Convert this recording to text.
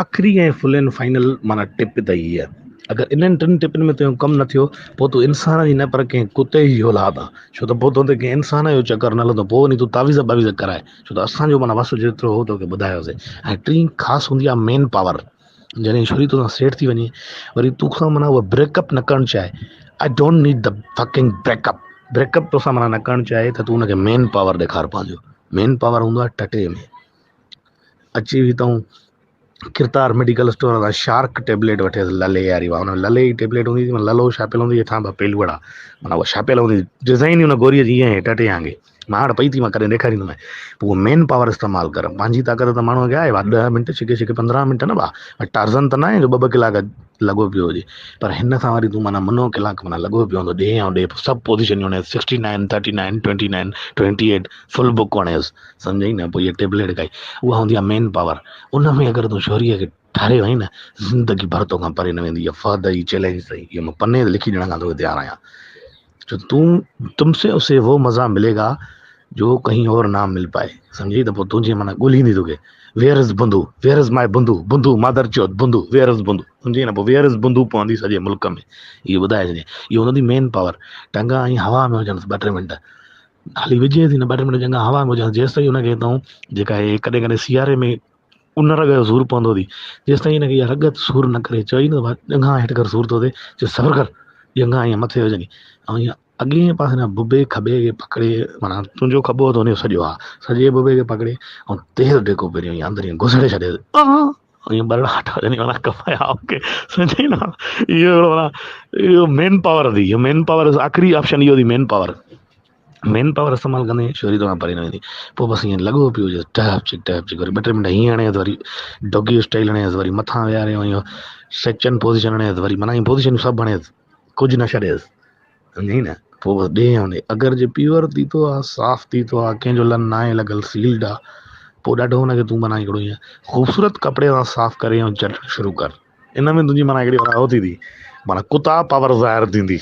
آخري ۽ full and final معنيٰ ٽپ اٿئي هيء. اگر انهن ٽن ٽپن ۾ تنهنجو ڪم نه ٿيو، پوء تون انسان جي نه پر ڪنهن ڪتي جي اولاد آن. ڇو ته پوء تو تي ڪنهن انسان جو چڪر نه هلندو، پوء وڃي تون تعويذ ٻاويذ ڪرائي. ڇو ته اسان جو معنيٰ وس جيترو هو توکي ٻڌايوسين. ۽ ٽين خاص هوندي آهي مين پاور. جڏهن ڇوري توسان سيٽ ٿي وڃي، وري توکان معنيٰ اها بريڪ اپ نه ڪرڻ چاهي. I don't need the fucking break up. Break up توسان معنيٰ نه ڪرڻ چاهي ته تون ان کي مين پاور ڏيکار پنهنجو. مين پاور هوندو آهي ٽٽي ۾. اچي وي تون ڪرتار ميڊيڪل اسٽور تان شارڪ ٽيبليٽ وٺيس للي واري ان للي جي ٽيبليٽ هوندي هئي للو ڇاپيل هوندي هيٺان ٻه پيلوڙا معنيٰ اها ڇاپيل هوندي ڊزائن ئي ان گوريء جي ائين ٽٽي آنگي مان وٽ پئي ٿي مان ڪڏهن ڏيکاريندومانء پوء اهو مين پاور استعمال ڪر پنهنجي طاقت ته ماڻهوء کي آهي ڀا ڏهه منٽ ڇڪي ڇڪي 15 منٽ نه ڀا ٽارزن ته ناهي جو ٻه ٻه ڪلاڪ لڳو پيو هجي پر هن سان وري تون معنيٰ منو ڪلاڪ معنيٰ لڳو پيو هوندو ڏي ۽ ڏي سڀ پوزيشن وڻيس 69 39 29 28 فل بڪ وڻيس سمجهئي نه پوء اها ٽيبليٽ کائي اها هوندي آهي مين پاور ان ۾ اگر تون ڇوريء کي ٺاري وئين نه زندگي ڀر توکان پري نه ويندي اها فهد جي چئلينج اٿئي اهو مان پني تي لکي ڏيڻ کان توکي تيار آهيان جو تون تم سي اسي وو مزا ملي گا جو ڪهين اور نا مل پائي سمجهئي ته پوء تنهنجي معنيٰ ڳولهيندي توکي ويئر از بندو ويئر از ماء بندو بندو مادر چوت بندو ويئر از بندو سمجهئي نه پوء ويئر از بندو پوندي سڄي ملڪ ۾ اهو ٻڌائي ڇڏيائين اهو هوندي مين پاور ٽنگا ائين هوا ۾ هجنس ٻه ٽي منٽ هلي وجهي ٿي نه ٻه ٽي منٽ چڱا هوا ۾ هجنس جيستائين ان کي تون جيڪا هي ڪڏهن ڪڏهن سياري ۾ ان رڳ جو سور پوندو ٿي جيستائين هن کي اها رڳ سور نه ڪري چئي نه ڄنگها هيٺ ڪر سور ٿو ٿئي چي صبر ڪر ڄنگها ائين مٿي هجني ۽ ائين اڳئين پاسي نه ببي کٻي کي پڪڙي معنيٰ تنهنجو کٻو ته ان جو سڄو آ سڄي ببي کي پڪڙي ۽ تيز ڊيڪو پهريون ائين اندر ائين گهسڙي ڇڏي ائين ٻرڙاٽ وڃي معنيٰ ڪپايا اوڪي سمجهي نه اهو هڪڙو معنيٰ اهو مين پاور اٿئي اهو مين پاور آخري آپشن اهو اٿئي مين پاور مين پاور استعمال ڪندي شوري توکان پري نه ويندي پوء بس ائين لڳو پيو هجيس ٽهپ چڪ ٽهپ چڪ وري ٻه ٽي منٽ هيئن هڻيس وري ڊوگي اسٽائل هڻيس وري مٿان ويهاري ائين سيڪشن پوزيشن هڻيس وري معنيٰ ائين پوزيشن سڀ هڻيس ڪجهه نه ڇڏيس سمجهئي نه پوء بس ڏي ۽ ڏي اگر جي پيور تيتو آ صاف تيتو آ ڪنهن جو لن ناهي لڳل سيلڊ آ پوء ڏاڍو ان کي تون معنيٰ هڪڙو ائين خوبصورت ڪپڙي سان صاف ڪري ۽ چٽڻ شروع ڪر ان ۾ تنهنجي معنيٰ هڪڙي معنيٰ هو ٿيندي معنيٰ ڪتا پاور ظاهر ٿيندي.